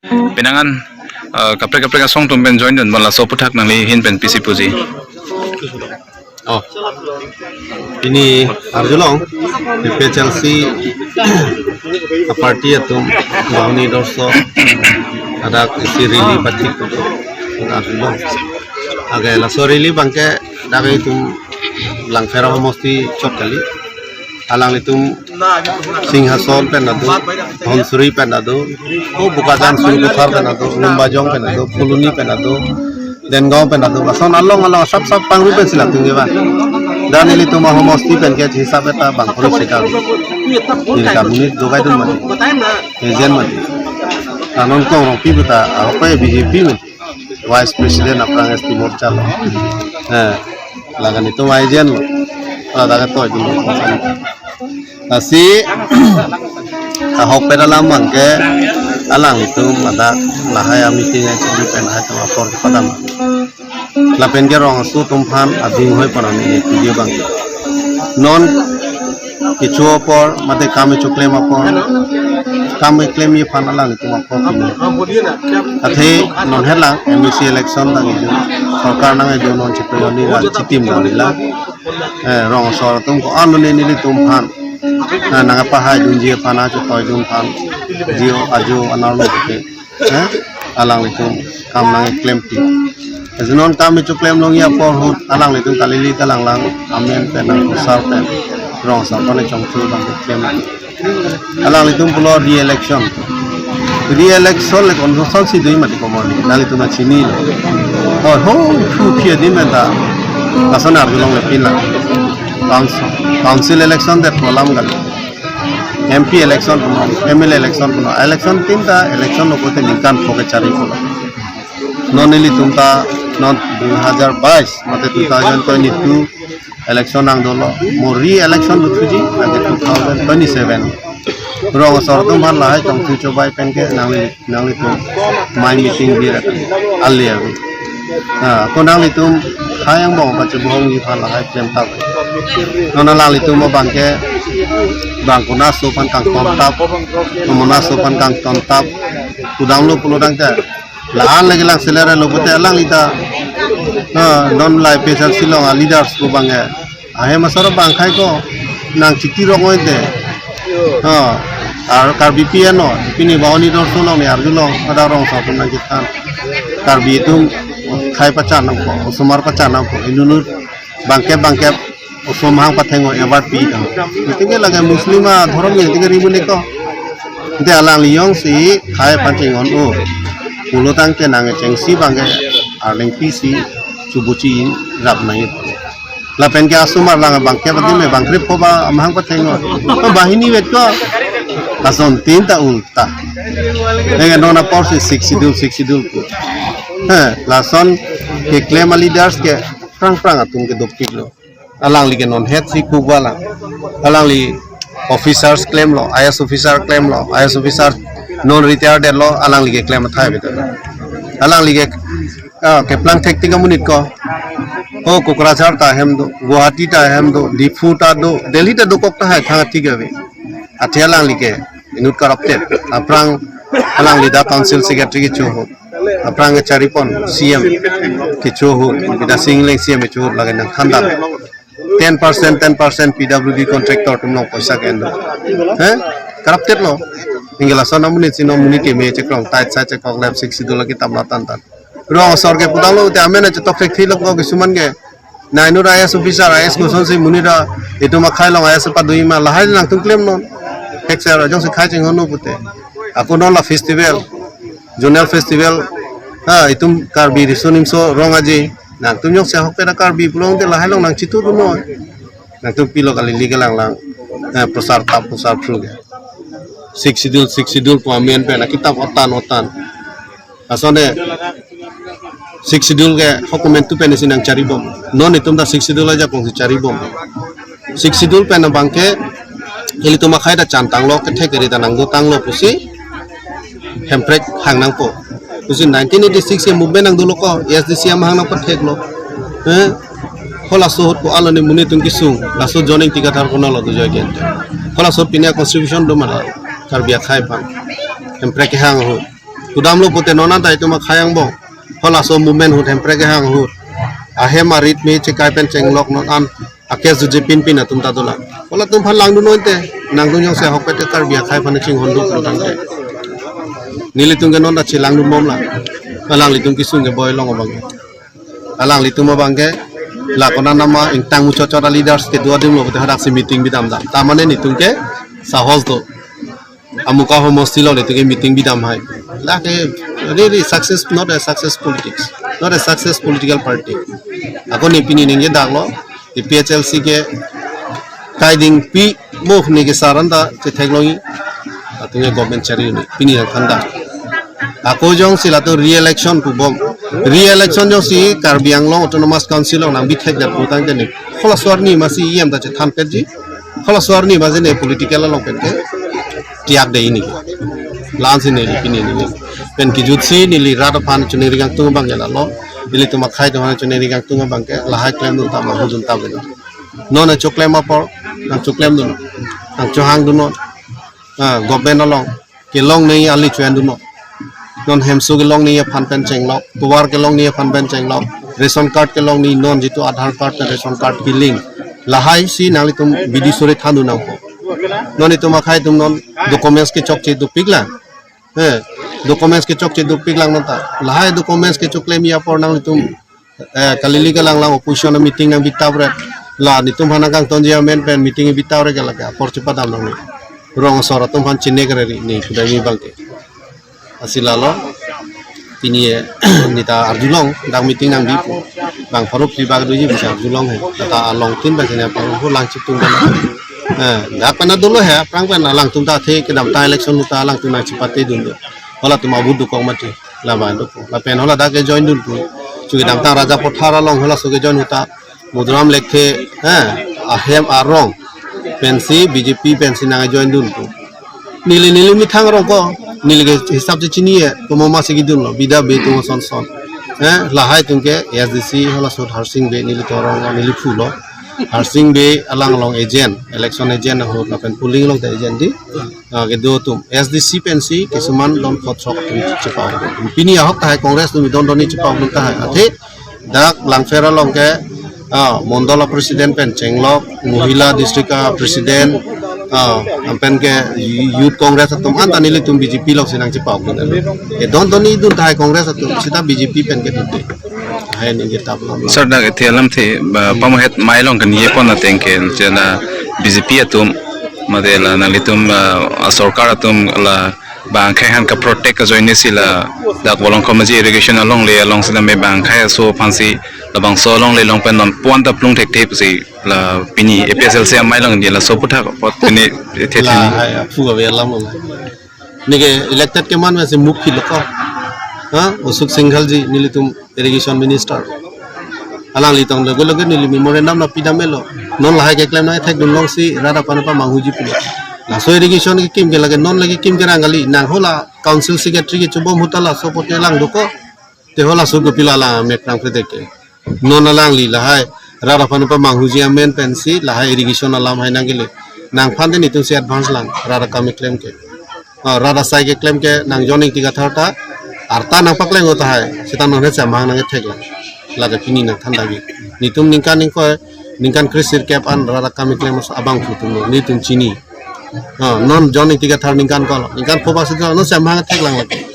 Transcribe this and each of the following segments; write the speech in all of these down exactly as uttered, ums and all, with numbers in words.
Penang an, eh, kaprek kaprek asong atum pen join dun bom, laso aphuthak nangli ahin pen pisi puji? Oh. Pini arjulong A P H L C a-party atum Bahuni Dorso adak isi rally pathik arjulong. Age laso rally abangke dak itum Langpher ahomosti chot kali. Alanglitum Singhason pen ado, Dhansiri pen ado, o Bokajan Surkuthar pen ado, Lumbajong pen ado, Phuloni pen ado, Dengaon pen ado, lason along along sap sap pangru pensi latum kevan. Dan ilitum ahomosti pen ke hisap eta bang kori seta. Neli ta monit dogai dun mati. Agent mati. Anon kong Rongpi puta, apa ya, B J P mati. Vice President aphrang S T Morcha lo. Eh, lakan itum agent lo. Ladak ke toy dulu. Lasi ahok pen alam abangke alanglitum ladak lahai a-meeting a-chili pen lahai atum apor kepadam. Lapen ke rong aso atum aphan ading hoi pon an neli video abang. Non kecho apor, mate kam kechoklem apor, kam keklemji aphan alanglitum apor pini. Athe non helang M A C election nangji, sorkar nangji, non chepeloni ra chitim nangji la. Eh, rong asor atum ko-an lo ne nelitum aphan. Na nangpahai dunji aphan, achetoidun aphan. Jio ajo anerlo ke. Eh, alanglitum kam nangklempi. Ajonon kam kechoklem longji apor ahut alanglitum kalili kalanglang amen pen nang sar pen rong asor pen chongthu abang keklem. Alanglitum pulo re-election. Re-election le constitution si dui mati komoni. Nanglitum chinilo. Oh, ho, thu phi di menta. Lason arjulong le pila. Council, council election det kolam gal. M P election puno, M L A election puno, election tinta election lo kote ningkan pho kechari pulo. Non ilitum ta non dui hajar bais mate two thousand twenty-two election nang dolo, mo re-election lo thuji lagi two thousand twenty-seven. Rong asor atum aphan lahai chongthu chobai pen ke nangli nanglitum mai meeting bi rata ali avi. Ha, ko nanglitum khayang bong pache bohong ji aphan lahai klem tap. Non alanglitum abangke bang kona aso aphan kangton tap, kona aso aphan kangton tap. Kudang lo pulo dang te. La-an lagi lang selera lo pute alangli ta. Ha, non lai pesal silong a-leaders ko abangke. Ahem asor abang khai ko nang chiti rong oi te. Ha, ar Karbi pi ano, pini Bahuni Dorso along ne arjulong, ada rong asor atum nangchethan. Karbi atum khai pachan nangpo, osomar pachan nangpo, inut bangkep bangkep osom hang patheng o ebar pi tang. Itingke lagi Muslim adhorom ke itingke ribu neko. Ante alangli jongsi khai pachinghon o. Pulo tangte nangchengsi abangke arleng pisi chubuchi rap nai. Lapen ke asomar lang bangkep adim me bangkrip ko ba amahang patheng o. Ba hini vet ko. Lason tinta ulta. Neke non aporsi Sixth Schedule, Sixth Schedule ko. He, lason keklem a-leaders ke prang prang atum ke dopik lo. Alangli ke non het si kubala. Alangli officers klemlo, I A S officer klemlo, I A S officer non retired lo, alangli keklem athai betul. Alangli ke, ah, keplang thektik amonit ko. O Kokrajhar ta hem do, Guwahati ta hem do, Diphu ta do, Delhi ta dokok tahai thang athik ave. Athe alangli ke inut corrupted. Aphrang alangli ta council secretary kecho ahut. Aphrang kechari pon C M kecho ahut. Bidya Sing Engleng C M kecho ahut lake nangthan dam. Ten percent, ten percent P W D contractor atum along poisa ke-en do. He? Corrupted lo. Neke lason amonit si non monit keme chekrong tight sa chekok lap Sixth Schedule lake tamla tan tan. Rong asor ke pudang lo te amen chetok thekthelo ko kisuman ke. Na inut I A S officer, I A S kosonsi monit ra itum akhei along I A S padoi ma lahai nangtum klemnon. Hek ser jongsi khai chinghon pute. Ako non la festival, zonal festival. Ha, itum Karbi Riso Nimso Rong Aje. Nangtum jongsi ahok pen Karbi pulote lahai along nangchitudunnon. Nangtum pilo kalili kalanglang. Eh, prosar tap prosar phru ke. Sixth Schedule, Sixth Schedule pu amen pen akitap otan otan. Asonte Sixth Schedule ke hok komantu pen isi nangchari bom. Non itum ta Sixth Schedule ajakong si chari bom. Sixth Schedule pen abangke ilitum akhei ta chantanglo, kethek keri ta nangdotanglo pusi Hemprek hang nangpo. Pusi nineteen eighty-six ke movement nangdolo ko, A S D C amahang nangpatheklo. Eh, halaso ahut ko alone monit atum kesung, laso John Ingti Kathar konatlo dojoi ke. Halaso ahut pini a-constitution do ma la, Karbi akhei aphan. Hemprek kehang ahut. Sudamlo pute non anta itum akhei angbong. Halaso movement ahut Hemprek kehang ahut, ahem arit me chekai pen chenglok non an akes jujepin pin atum ta dolang. Halatum aphan langdun non te, nangdun jongsi ahokpet ke Karbi akhei aphan chinghon duk lo tangte, nelitum ke non ta chelangdun bomlang. Alanglitum kesung keboi along abang ke, alanglitum abang ke, la konat nama ingtang muchot chot a-leaders kedo adim lo pute hadaksi meeting bidam dam. Ta mane netum ke sahos do. Amuka homosti lo netum ke meeting bidam hai. Lake really success, not a success politics, not a success political party. Ako ne pini ningje dak lo, APHLC ke kaiding pi mo ne kesar anta chetheklongji. Atum ke government chari ni pini nangthan dak. Ako jongsi latum re-election pubom. Re-election jongsi Karbi Anglong Autonomous Council along nangbi thekdet pu tangte ne, halaso arni masi EM ta chethan petji. Halaso arni masi ne political along pen ke tiak de ini. La-ansi neli pini ningje. Pen kejutsi neli rat aphan choningri kangtung abang ke lalo. Nelitum akhei atum aphan choningri kangtung abang ke lahai klemdun ta manghudun ta beno. Non nangchoklem apor, nangchoklemdun. Nangchohangdun non. Ah, government along kelongnei ali chuen dun non. Non hemso kelongnei aphan pen chenglok, tovar kelongnei aphan pen chenglok, ration card kelongnei, non jitu Aadhaar card pen ration card ke-link. Lahai si nanglitum bidi suri thandun nangpo. Non itum akhei atum non documents kechokche dopiklang. Eh, documents kechokche dopiklang non ta. Lahai documents kechoklemji apor nanglitum, eh, kalili kalang lang opposition meeting nangbi tapret. La netum aphan nangkangtonji amen pen meeting bi tapret ke lake apor chepadam nangne. Rong asor atum aphan chinek reri ne kudai mi abang ke. Lasi lalo, pini, eh, neta arjulong, dak meeting nangbi pu. Bang pharo phli bak doji bisa arjulong he. Neta along tin ba sene pharo lang chitung kan. Eh, dak pen dolo he, aphrang pen alangtum ta athe kedamtang election ahut ta alangtum nangchepatedun do. Halatum abut dokok mati, labang dokok. Lapen hala dak ke join dunpo. Chunke kedamtang Raja Pathar along halaso ke join ahut ta Madhuram Lekthe, eh, ahem arong pensi BJP pensi nang join dunpo. Neli neli methang arong ko, neli ke hisap si chini ye, komat masi kedun lo, bida be atum ason son. Eh, lahai atum ke ASDC halaso Harsing Bey neli torong lo, neli phu lo. Harsing Bey alang along agent, election agent ahut lapen polling along ta agent di. Ah, kedo atum ASDC pensi kisuman don phot sok atum chepao. Pini ahok tahai Congress atum don don ni chepao atum tahai. Athe dak Langpher along ke, ah, mondol a-president pen chenglok, mohila district a-president, ah, lapen ke Youth Congress atum anta nelitum BJP alongsi nangchepao atum. Ke don don ni dun tahai Congress atum, sita BJP pen kedun. Hai ningje tap lo. Sir, dak athe alamthe, ba, pamahet mai along kani ye pon ateng ke, je la BJP atum, mate la nanglitum, ah, asorkar atum la bang akhei aphan ka-protect kajoine si la dak Volongkom Maji irrigation alongle alongsi la me bang akhei aso aphansi labangso alongle along pen non puan ta plung thekthe pusi la pini APHLC amei along ni laso aputhak apot pini the La thini. Hai aphu ave alam lo. Neke elected keman masi mukhi lo ko. Ha, Ashok Singhal ji nelitum irrigation minister. Alanglitum loge loge neli memorandum nangpidam melo. Non lahai keklem nangthekdun longsi rat aphan pamanghuji pulo. Laso irrigation kekim ke lake non lake kim kerang kali, nang hala council secretary kechobom ahut ta laso apot kelang dokok. Te halaso kopilo alam mekrang pete ke. Non alangli lahai rat aphan pamanghuji amen pensi lahai irrigation alam hai nangkele. Nangphan te netum si advance lang rat akam keklem ke. Ah, rat asai keklem ke nang John Ingti Kathar ta arta nangpakleng ahut tahai. Sita non he samang nangtheklang. Lake pini nangthan dagi. Netum ningkan ingkoi, ningkan kre-sirkep an rat akam keklem abangphu atum lo, netum chini. Ah, non John Ingti Kathar ningkan kolo, ningkan pho basi kolo, non samang theklang lake.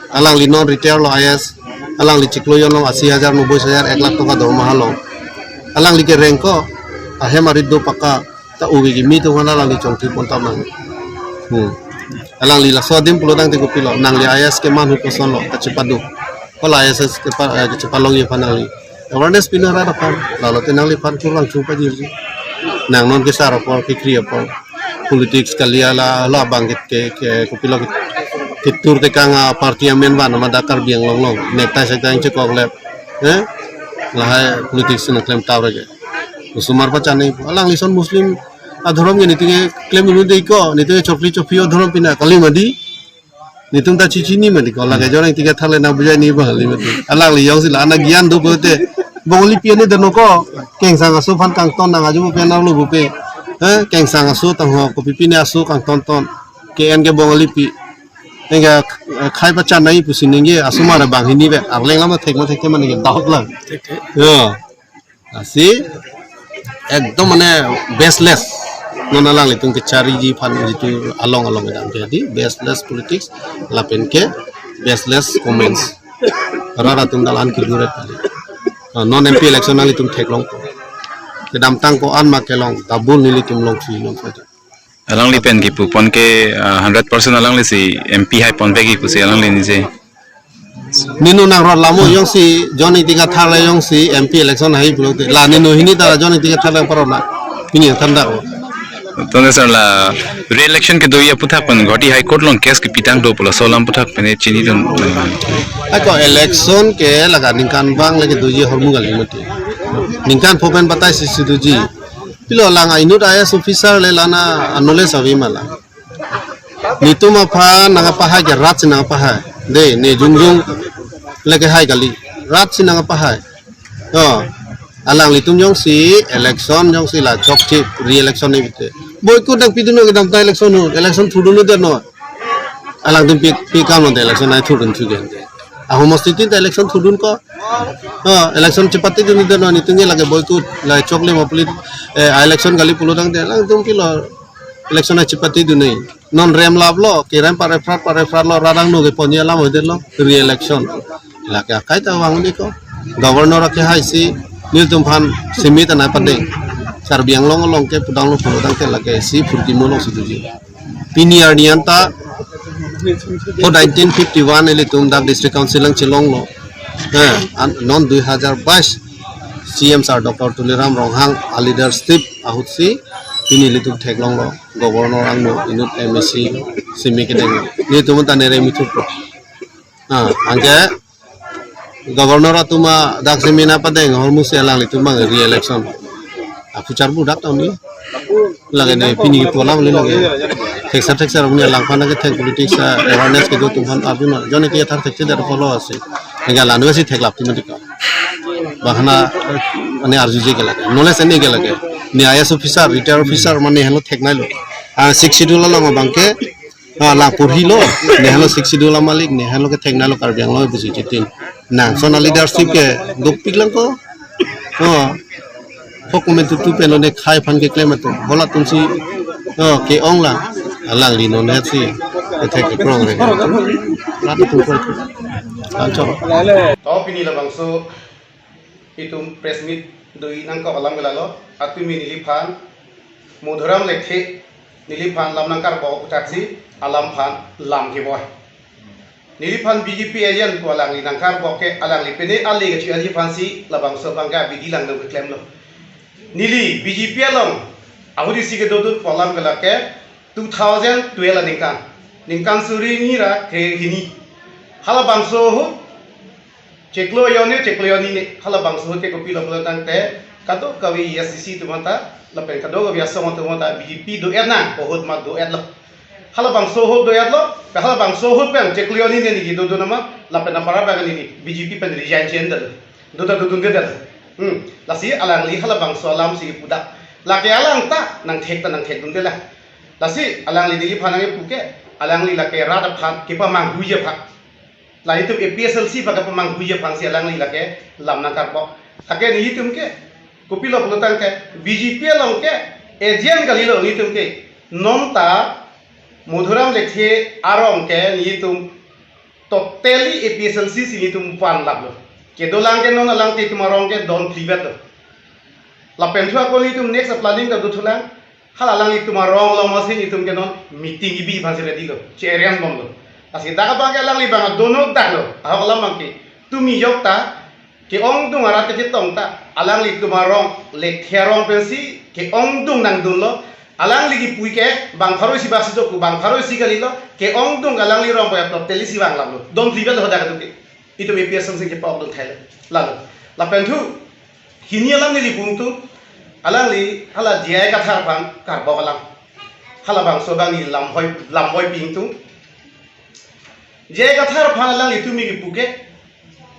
Alangli non retire lo IAS, alangli chiklo jon along asi hajar, noboi hajar, ek lakh tangka dormaha lo. Alangli kereng ko, ahem arit do pakka, ta ubi kimi atum aphan alangli chongthu pon tam nang. Hmm. Alangli laso adim pulo tangte kopilo, nangli IAS keman ahut koson lo, kachepado. Hala IAS kepa, eh, kachepalongji aphan nangli awareness pilo rat aphan, lalo te nangliphan kurvangthu pajirji. Nang non kesar apor, kekri apor. Politics kali ala, labang ke, ke, ke, kopilo ke, ketur tekang a-party amen ban, nama dak Karbi Anglong along. Netai sektai chekok lep. Eh? Lahai politics nangklem tau rege. Osomar pachan ni, alangli ason Muslim adhorom ke netum ke klem inut dei ko, netum ke chokri chophi adhorom pina kali mati. Netum ta chichini mati ko, lake John Ingti Kathar le nangbujaini bang kali mati. Alangli jongsi la ana gyan do pute. Bongolipi ane dono ko, kengsang aso aphan kangton nang aju pen arlo bupe. Eh, kengsang aso tangho, kopi pine aso kangton ton. Ke-en ke Bongolipi. Nengke, eh, khai pachan nai pusi nengke asomar banghini be arleng lama thek ma thek ma nengke doubt lang. Yo. Lasi ekdom mane baseless. Non alanglitum kechariji aphan jitu along along kedam ke di baseless politics lapen ke baseless comments. Rat atum dalan keduret. Ah, non M P election nanglitum theklong. Kedamtang ko-an ma kelong, double nelitum longthu longthu. Alangli pen kipupon ke, ah, hundred percent alangli si M P hai ponpe kipu si alangli nije. Ninu nang rot lamo jongsi John Ingti Kathar le jongsi M P election hai pulote. La ninu hini ta John Ingti Kathar le parona. Hini thanda ko. Tonte sir, la re-election kedoji aphuthak pen Guwahati High Court along case kepitang do pulo laso alam aphuthak pen chinidun. Ako election ke laga ningkan bang le kedoji ahormu kali mati. Ningkan pho pen batai si si doji. Pilo lang inut I A S officer le lana anole sabi mala. Nitum aphan nangkapahai ke rat si nangkapahai. De, ne jongjong le kehai kali. Rat si nangkapahai. To, alanglitum jongsi election jongsi la chokche re-election ne bite. Boycott nangpidunlo kedamtang election ho. Election thurdunlo de no. Alangtum pi, pi kam lo de election nai thurdun thugen. Ahom homosti tin ta election thurdun ko. Oh, election chepatedun de no, nitum ke lake boycott, la chokle ma pulit, eh, election kali pulotangte alangtum pilo election ai chepatedun nai. Non rem laplo, kerem pare phrat pare phrat lo, radang no keponji alam hoidetlo, re-election. Lake akai ta vang di ko. Governor akehai si nelitum aphan simi ta nai padeng. Karbi Anglong along ke pudanglo pulotangte lake si phurkimo along si doji. Pini arni anta ho nineteen fifty-one ilitum dak District Council lang chelonglo. Eh, an, non dui hajar bais C M sir Doctor Tuliram Ronghang a leadership ahut si pini ilitum theklonglo. Governor angno inut M A C simi kedeng. Nelitum ta nere mithuplo. Ah, anke Governor atum adak simi nangpadeng ahormu si alanglitum abang re-election. Aphuchar budak tahun ini. Lake ne pini kipu alam le lake. Thekser thekser mane langphan ke thek politics, ah, awareness kedo atum aphan arjuna. John Ingti Kathar thekche der follow asi. Nengke la-an si theklap ti mati ko. Bahana, eh, mane arjuje ke lake. Knowledge ne ke lake. Ne I A S officer, retired officer mane helo theknailo. Ah, Sixth Schedule along abang ke Ah, la porhilo, ne helo Sixth Schedule amalik, ne helo ketheknailo Karbi Anglong pusi chitin. Nang sona leadership ke dopik lang ko. Oh. Hok komen tutu pen lo ne khai aphan keklem atum. Bola atum si, oh, ke-ong lang. Alangli non het si. Kethek kekrong re. Rat atum krong. Anchor. To pini labangso itum press meet doji nangkok alam ke lalo, atumi neliphan, Madhuram Lekthe neliphan lam nangkarbo aphuthak si alam aphan lam keboi. Neliphan B J P agent pu alangli nangkarbo ke alangli pine ale kachi aji aphan si labangso abang ke abidi langdam keklemlo. Neli B J P along ahut isi kedodun pu alam ke lake two thousand twelve aningkan. Ningkan suri hini ra kre hini. Halabangso ahut chiklo jonni, chiklo jonni ne, halabangso ahut ke kopilo pulotangte, kadokave A S D C atum anta, lapen kadokave asong atum anta B J P do-et nang, ahut ma do-etlo. Halabangso ahut do-etlo, halabangso ahut pen chiklo jonni ne neli dodun amat, lapen apara abang neli B J P pen resign chendet. Dota dodundedet. Hmm, lasi alangli halabangso alam si pudak. Lake alang ta nangthek ta nangthekdunde la. Lasi alangli neliphan nangkepu ke, alangli lake rat aphan kepamanghuiji aphan. La itum A P H L C aphan kepamanghuiji aphan si alangli lake lam nangkarbo. Lake nelitum ke, kopilo pulotangte, B J P along ke, agent kalilo nelitum ke. Non ta, Madhuram Lekthe arong ke nelitum totally A P H L C si nelitum vanlaplo. Kedolang ke non alang te itum arong ke don phlivetlo. Lapen thu ako nelitum next planning ta dothulang. Hala alanglitum arong along masi nelitum ke non meeting kebi aphan si ready lo. Che-arrange bomlo. Lasi dak abang ke alangli abang dono daklo. Ahok alam abang ke. Tumi jok ta ke-ongdung arat kachetong ta, alanglitum arong, Lekthe arong pensi, ke-ongdung nangdunlo, alangli kipu ke, bang pharo isi bak si doku, bang pharo isi kalilo, ke-ongdung alangli arong paya totally si vanglaplo, don phlivetlo hadak atum ke, itum A P H L C si kepa-okdun thailo, lalo, lapen thu, hini alam neli pungtu, alangli, hala J I Kathar aphan, karbok alam, halabangso abang neli lam hoi, lam hoi pingtu, J I Kathar aphan alangli tumi kipu ke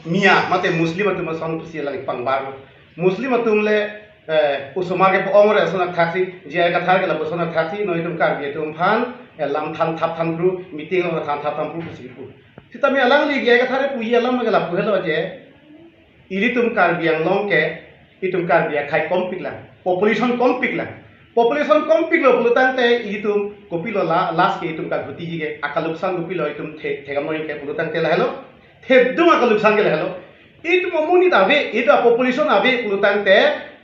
Miya, mate Muslim atum ason pusi alangli pangbar. Muslim atum le, eh, osomar kepa-ong re ason athaksi, J I Kathar ke lapuson athaksi, non itum Karbi atum aphan, Alam than thap than phru, meeting along than thap than phru pusi pu. Sitame alangli G I Kathar puji alam ke lapu helo je, ilitum Karbi Anglong ke, itum Karbi akhei kompik lang, population kompik lang. Population kompiklo pulo tangte itum kopilo la, last ke itum kaghuti ji ke, akaluksan kopilo itum the, thekam noi ke pulo tangte lahelo. Thedung akaluksan ke lahelo. Itum amonit ave, itum population ave pulo tangte,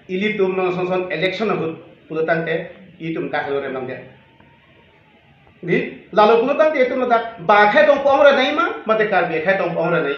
ilitum non son son election ahut pulo tangte, itum dak lo rem lang dia. Di, lalo pulo tangte itum ladak ba akhei tong pong ra nai ma, mate Karbi akhei tong pong ra nai.